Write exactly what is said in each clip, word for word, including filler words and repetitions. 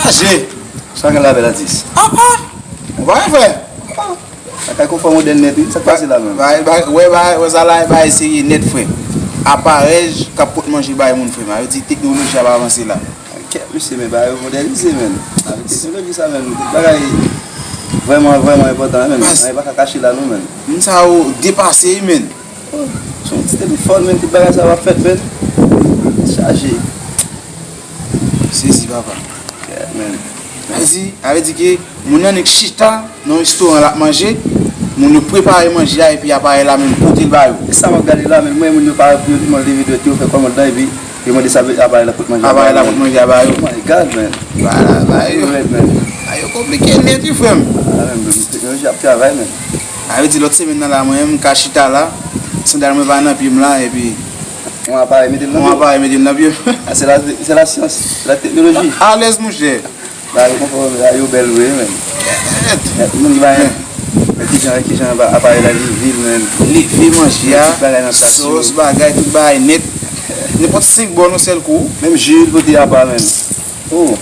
Je, sa gen lavel atis? Ah, ah! Ou pa wè, frè? Ah, sa kay konfò modèl nèt, wi. Sa k pase la menm? Bay, bay, wè, bay, wè, sa la, bay, serye nèt, frè. Aparèy k ap pot manje bay moun, frè. Sa vle di teknoloji ap avanse la. Kèt, mesye, men bagay yo modènize, menn. Avèk teknoloji sa, menn, tout bagay vrèman, vrèman enpòtan, menn. Anyen pa ka kache la, non, menn. Moun sa yo depase, wi, menn. Oh, se yon ti telefòn, menn, tout bagay sa yo ap fèt, menn. Chaje. Sezi, papa. Kèt, menn. Sa vle di, sa vle di ke moun nan nik chita nan restoran l ap manje, moun yo prepare manje a epi aparèy la menm pote l ba yo. E sa m ap gade la, menn, mwen, moun yo pa, yo, yo leve dwèt yo, fè kòmann lan, epi yo mande sa aparèy la pot manje a ba yo. Aparèy la pot manje a ba yo. Oh my God, man. Bagay yo konplike nèt, wi, frè m. Ah, menn, teknoloji ap travay, menn. Sa vle di lòt semèn nan la, mwen menm, m ka chita la, sandal mwen pa nan pye m la, epi yon aparèy mete l nan pye m. Yon aparèy mete l nan pye m. Ah, se la, se la syans, se la teknoloji. Alèz, monchè. Bagay yo konfò, bagay yo bèl vre, menn. Nèt. Nèt, moun ki pa, men kijan, kijan aparèy la leve l, menn. Leve manje a, tout bagay nan plas yo. Sòs, bagay, tout bagay nèt. Nenpòt senk bòl yon sèl kou. Menm ji l pote apa, menn. Oh.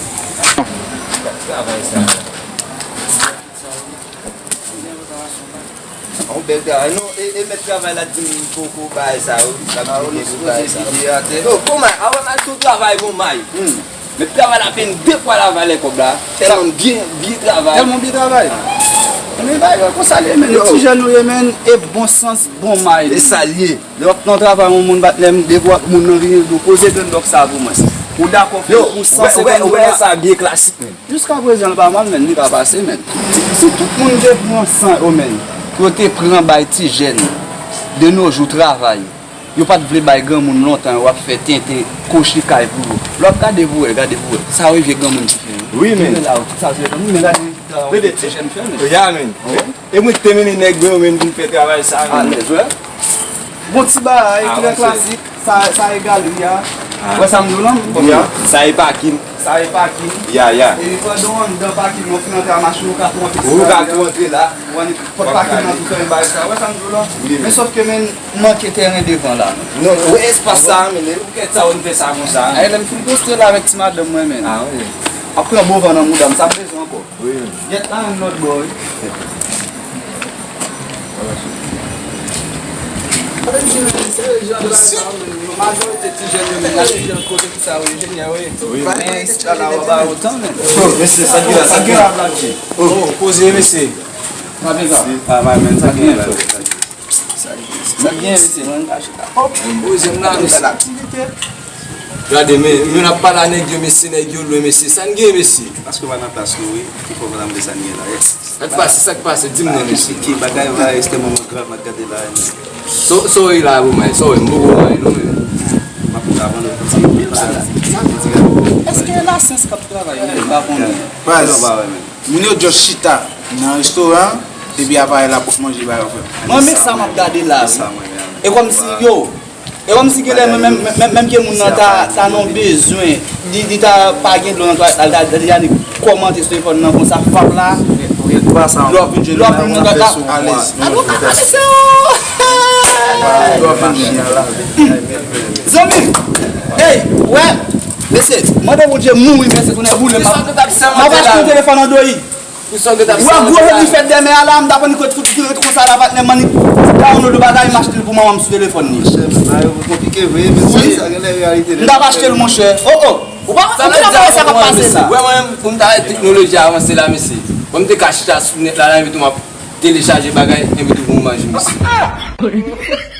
Yon bèl travay. Non, e, e mèt travay la di m poko bay sa yo. L ap vide pou bay sa. Yo, kòman? Avan m al sou travay, bon may. Mèt travay la peye m de fwa lavalè kòb la. Tèlman m byen, byen travay. Tèlman w byen travay. Men bagay konsa l ye, menn. Yo. Ti jèn nou ye, menn. E bon sans, bon may. E sa l ye. Lè w ap nan travay, yon moun, patnè m, depi w ap moun nan vini, di w poze grenn bòks sa pou mwen. Ou dakò fè l pou san senkant dola? Yo, ou wè, ou wè sa byen klasik, menn. Jiskaprezan, l pa mal, menn, li pa pase, menn. Si, si tout moun te pran san yo, menn, pou yo te pran bay ti jèn de nos jours travay, yo pa t vle bay granmoun lontan yo ap fè tenten, kochi kay pou yo. Lè w ap gade pou wè, gade pou wè. Sa yo vye granmoun ki fè yo. Wi, menn. Gade la, tout sa se granmoun, men gade travay ti jèn fè, menn. Ya, menn. E mwen ki te mennen nèg mwen yo menm vin fè travay sa, menn. Alèz, wè. Bon ti bagay, trè klasik. Sa, sa e galri a. Wè sa m di w lan? Ya. Sa e pakin. Sa e pakin. Ya, ya. E pandan w anndan pakin nan, w fin antre a machin, ou ka tou antre. Ou ka tou antre la. Ou antre, pòt pakin nan tou fèmen bagay sa. Wè sa m di w lan? Wi, men sòf ke, men, manke tèren devan la, non. Non, wè espas sa, men, ou kèt sa, ou fè sa konsa. Ay, lè m fin poste la avèk ti madanm mwen, men. Ah, wi. Ap pran bon van nan mouda m, sa m bezwen ankò. Wi, men. Gyèt la, yon lòt bò, wi. Sa vle di, men, se jan de bagay sa, men, majorite ti jèn yo, men, la ti jèn kote ki sa yo, enjenyè yo ye. Wi. Men, isit la, la, w ap ba yo tan, men. Oh, mesye, sa ki la, sa ki la, Black G? Oh, poze, mesye. Sa gen sa? Ah, men, sa gen la. Sa gen, mesye, mwen ka chita. Hop, poze m la, mesye. Gade, men, men ap pale a nèg yo, mesye, nèg yo lwen, mesye. Sa n gen, mesye? Paske w pa nan plas nou, wi. Ki fè w pa tann sa n gen la, yes. Sa k pase, sa k pase? Di m non, mesye. Ki bagay la, ekstrèmman grav, m ap gade la, men. So, sorry la, Romain, sorry, m poko Romain, non, men. M ap konn avan nou kontinye. Èske lasyans k ap travay, men, m pa konnen. Baz, moun yo just chita nan restoran, epi aparèy la pot manje ba yo, frè. Mwen, men sa m ap gade la, wi. E kòmsi, yo, E kòmsi genlè menm, menm, menm, menm ke moun nan ta, ta nan bezwen, li, li ta pa gen dlo nan twalèt la, li ta, li ta annik kòmante sou telefòn nan konsa, fap la. Lè w ap vin jwenn li la, w ap fè sou mwen. Alèz. Lè w ap vin jwenn li la. Zanmi, ey, wè, mesye, mande Bondye mouri, mesye, tonnè boule m. M ap achte yon telefòn Android. Ou wè gwo jodi fèt dèmen a la, m t ap annik ret fout ret konsa la, patnè m, annik download yon bagay, m achte l pou manman m sou telefòn li. Monchè, bagay yo konplike vre, men sa genlè reyalite. M t ap achte l, monchè. Oh, oh. Ou pa, ou pa wè sa k ap pase la. Wè mwen, pou m ta wè teknoloji a avanse la, mesye. Bon, m te ka chita sou nèt la, la, epi tou m ap telechaje bagay, epi tou pou m manje, mesye.